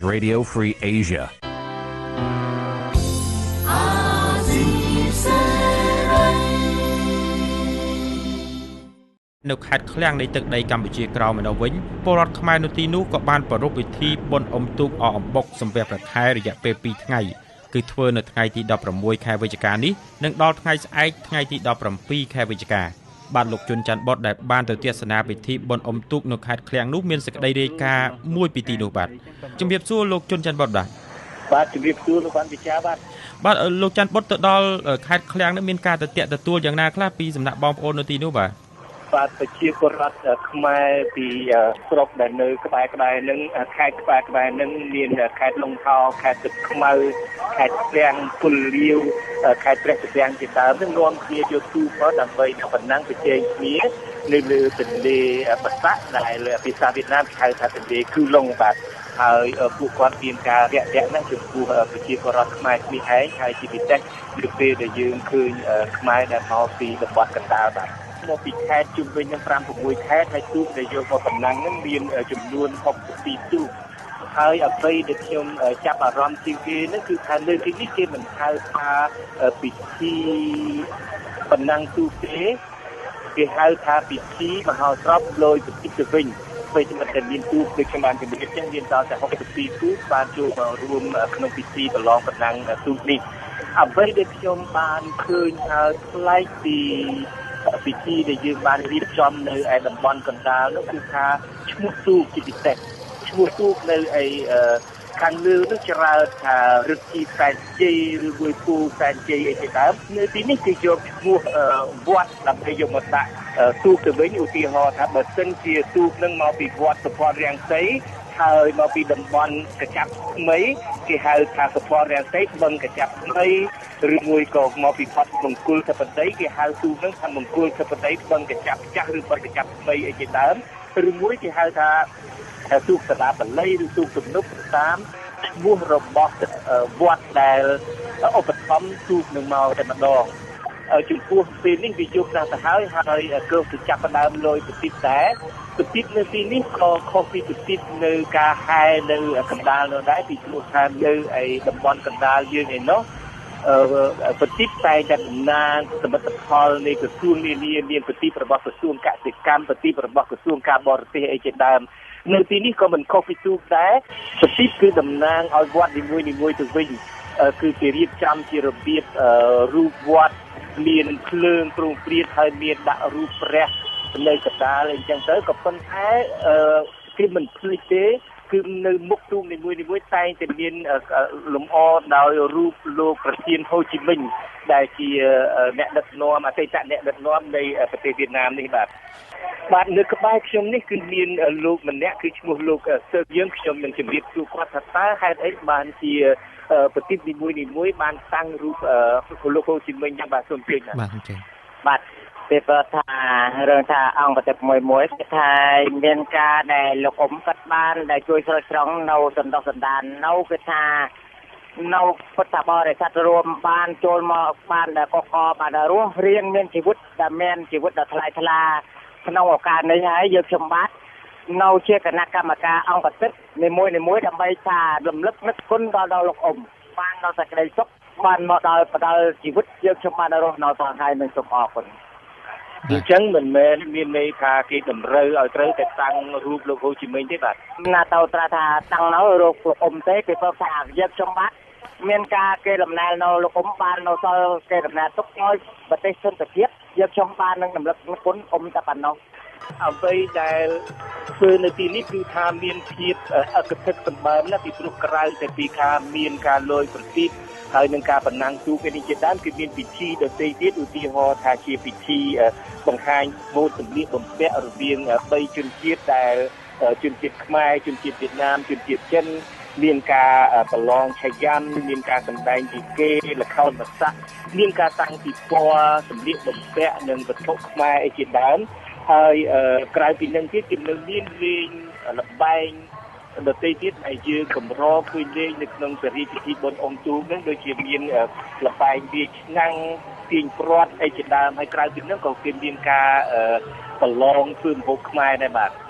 Radio Free Asia. នៅខេត្តឃ្លាំងនៃទឹកដីកម្ពុជាក្រោមឯណោះវិញ ពលរដ្ឋខ្មែរនៅទីនោះក៏បានប្រារព្ធពិធីបុណ្យអុំទូកអកអំបុកសំពះព្រះខែរយៈពេល2ថ្ងៃ គឺធ្វើនៅថ្ងៃទី16ខែវិច្ឆិកានេះ និងដល់ថ្ងៃស្អែកថ្ងៃទី17ខែវិច្ឆិកា។ បាទ លោកជុនច័ន្ទបុតដែលបានទៅទស្សនាពិធីបុណ្យអុំទូកនៅខេត្តឃ្លាំងនោះ មានសេចក្តីរាយការណ៍មួយពីទីនោះ។ បាទ ជំរាបសួរលោកជុនច័ន្ទបុត។ បាទ បាទ ជំរាបសួរលោកបានវិចា បាទ បាទ លោកច័ន្ទបុតទៅដល់ខេត្តឃ្លាំងនេះ មានការទៅតាក់ទទួលយ៉ាងណាខ្លះពីសំណាក់បងប្អូននៅទីនោះ? បាទ បាទ ប្រជាពលរដ្ឋខ្មែរពីស្រុកដែលនៅក្បែរក្បែរនឹងខេត្តក្បែរក្បែរនឹង មានខេត្តលង្ហោ ខេត្តទឹកខ្មៅ ខេត្តឃ្លាំង ពលលាវ ខេត្តព្រះត្រពាំងជាដើម នឹងនាំគ្នាយកទូកមកដើម្បីប៉ុណ្ណឹងប្រជែងគ្នានៅលើទន្លេបាសាក់ ដែលភាសាវៀតណាមគេហៅថាទន្លេគូឡុង។ បាទ ហើយពួកគាត់មានការរាក់ទាក់ណាស់ចំពោះប្រជាពលរដ្ឋខ្មែរគ្នាឯង ហើយជាពិសេសនៅពេលដែលយើងឃើញខ្មែរដែលមកពីតំបន់កណ្ដាល។ បាទ មកពីខេត្តជុំវិញនឹង5 6ខេត្ត ហើយទូកដែលយកមកកំណាំងនឹងមានចំនួន62ទូក។ ហើយអ្វីដែលខ្ញុំចាប់អារម្មណ៍ជាងគេនោះ គឺថាលើទីនេះគេមិនហៅថាពិធីប៉ុណ្ណឹងទូកទេ គេហៅថាពិធីមហោស្រពលយពិធីទៅវិញ ពេលមិនតែមានទូកដូចខ្ញុំបានជម្រាបចឹង មានដល់តែ62ទូកបានចូលមករួមក្នុងពិធីប្រឡងប៉ុណ្ណឹងទូកនេះ។ អ្វីដែលខ្ញុំបានឃើញហើយប្លែកពីពិធីដែលយើងបានរៀបចំនៅឯតំបន់កណ្ដាលនោះ គឺថាឈ្មោះទូក ជាពិសេសឈ្មោះទូកនៅឯខាងលើនោះច្រើនថារិទ្ធីសែនជ័យ ឬមួយពូសែនជ័យអីជាដើម នៅទីនេះគេយកឈ្មោះវត្តដើម្បីយកមកដាក់ទូកទៅវិញ។ ឧទាហរណ៍ថា បើសិនជាទូកនឹងមកពីវត្តសុផានរាំងសី ហើយមកពីតំបន់កញ្ចាប់ថ្មី គេហៅថាសុផានរាំងសីបឹងកញ្ចាប់ថ្មី ឬមួយក៏មកពីផុតមង្គលធិបតី គេហៅទូកនឹងថាមង្គលធិបតីបឹងកញ្ចាប់ចាស់ ឬបឹងកញ្ចាប់ថ្មីអីជាដើម ឬមួយគេហៅថាទូកសាលាបាលី ឬទូកទំនប់ តាមឈ្មោះរបស់វត្តដែលឧបត្ថម្ភទូកនឹងមកតែម្ដង។ ចំពោះពេលនេះវាយប់ណាស់ទៅហើយ ហើយគឺទៅចាប់ផ្ដើមលយប្រទីប តែប្រទីបនៅទីនេះក៏ខុសពីប្រទីបនៅការហែនៅកណ្ដាលនោះដែរ ពីព្រោះថានៅឯតំបន់កណ្ដាលយើងឯនោះ ប្រទីបតែងតែតំណាងសមិទ្ធផលនៃក្រសួងនានា មានប្រទីបរបស់ក្រសួងកសិកម្ម ប្រទីបរបស់ក្រសួងការបរទេសអីជាដើម។ នៅទីនេះក៏មិនខុសពីទូកដែរ ប្រទីបគឺតំណាងឲ្យវត្តនីមួយៗទៅវិញ គឺគេរៀបចំជារបៀបរូបវត្ត មានភ្លើងទ្រង់ព្រាត ហើយមានដាក់រូបព្រះនៅកណ្ដាលអីចឹងទៅ ក៏ប៉ុន្តែគេមិនភ្លេចទេ គឺនៅមុខទូកនីមួយៗតែងតែមានលម្អដោយរូបលោកប្រធានហូជីមិញ ដែលជាអ្នកដឹកនាំ អតីតអ្នកដឹកនាំនៃប្រទេសវៀតណាមនេះ។ បាទ បាទ នៅក្បែរខ្ញុំនេះគឺមានលោកម្នាក់ គឺឈ្មោះលោកសើយើង ខ្ញុំនឹងជម្រាបសួរគាត់ថា តើហេតុអីបានជាប្រទីបនីមួយៗបានតាំងរូបលោកហូជីមិញយ៉ាង? បាទ សូមអញ្ជើញ។ បាទ អញ្ជើញ។ បាទ ពេលបើថារឿងថាអង្គប្រតិបមួយមួយ គឺថាមានការដែលលោកអ៊ំគាត់បានដែលជួយស្រោចស្រង់នៅសន្តោសសន្តាននៅ គឺថានៅពុទ្ធបរិស័ទរួមបានចូលមកបានដែលកកបានរស់រៀងមានជីវិតដែលមានជីវិតដ៏ថ្លៃថ្លាក្នុងឱកាសនេះ ហើយយើងខ្ញុំបាទនៅជាគណៈកម្មការអង្គទឹកនីមួយនីមួយ ដើម្បីថារំលឹកនឹកគុណដល់លោកអ៊ំបានដល់សេចក្តីសុខបានមកដល់ផ្ដល់ជីវិតយើងខ្ញុំបានរស់នៅតថ្ងៃ នឹងសូមអរគុណ។ អញ្ចឹងមិនមែនមានន័យថាគេតម្រូវឲ្យត្រូវតែតាំងរូបលោកហូជីមិញទេ? បាទ ណាទៅត្រាថាតាំងនៅរូបលោកអ៊ំទេ គេប្រាប់ថាយើងខ្ញុំបាទមានការគេដំណែលនៅលោកអ៊ំបាននៅសល់គេដំណែលទុកឲ្យប្រទេសសន្តិភាព យើងខ្ញុំបាននឹងរំលឹកគុណអ៊ំតែប៉ុណ្ណោះ។ អ្វីដែលធ្វើនៅទីនេះគឺថាមានភាពអកធិកសម្បើមណាស់ ពីព្រោះក្រៅតែពីការមានការលយប្រទីប ហើយនឹងការប៉ុណ្ណឹងទូកនេះជាដើម គឺមានពិធីដទៃទៀត ឧទាហរណ៍ថាជាពិធីបង្ហាញម៉ូដសម្លៀកបំពាក់រវាង3ជនជាតិ ដែលជនជាតិខ្មែរ ជនជាតិវៀតណាម ជនជាតិចិន មានការប្រឡងឆាយ៉ាំ មានការសម្ដែងពីគេល្ខោនបាសាក់ មានការតាំងពិព័រណ៍សម្លៀកបំពាក់និងវត្ថុខ្មែរអីជាដើម ហើយក្រៅពីនឹងទៀត គេនៅមានលេងល្បែងដទៃទៀតដែលយើងកម្រឃើញលេងនៅក្នុងព្រះរាជពិធីបុណ្យអុំទូកហ្នឹង ដូចជាមានល្បែងវាឆ្នាំង ទាញព្រ័ត្រអីជាដើម ហើយក្រៅពីហ្នឹងក៏គេមានការប្រឡងធ្វើម្ហូបខ្មែរដែរ។ បាទ។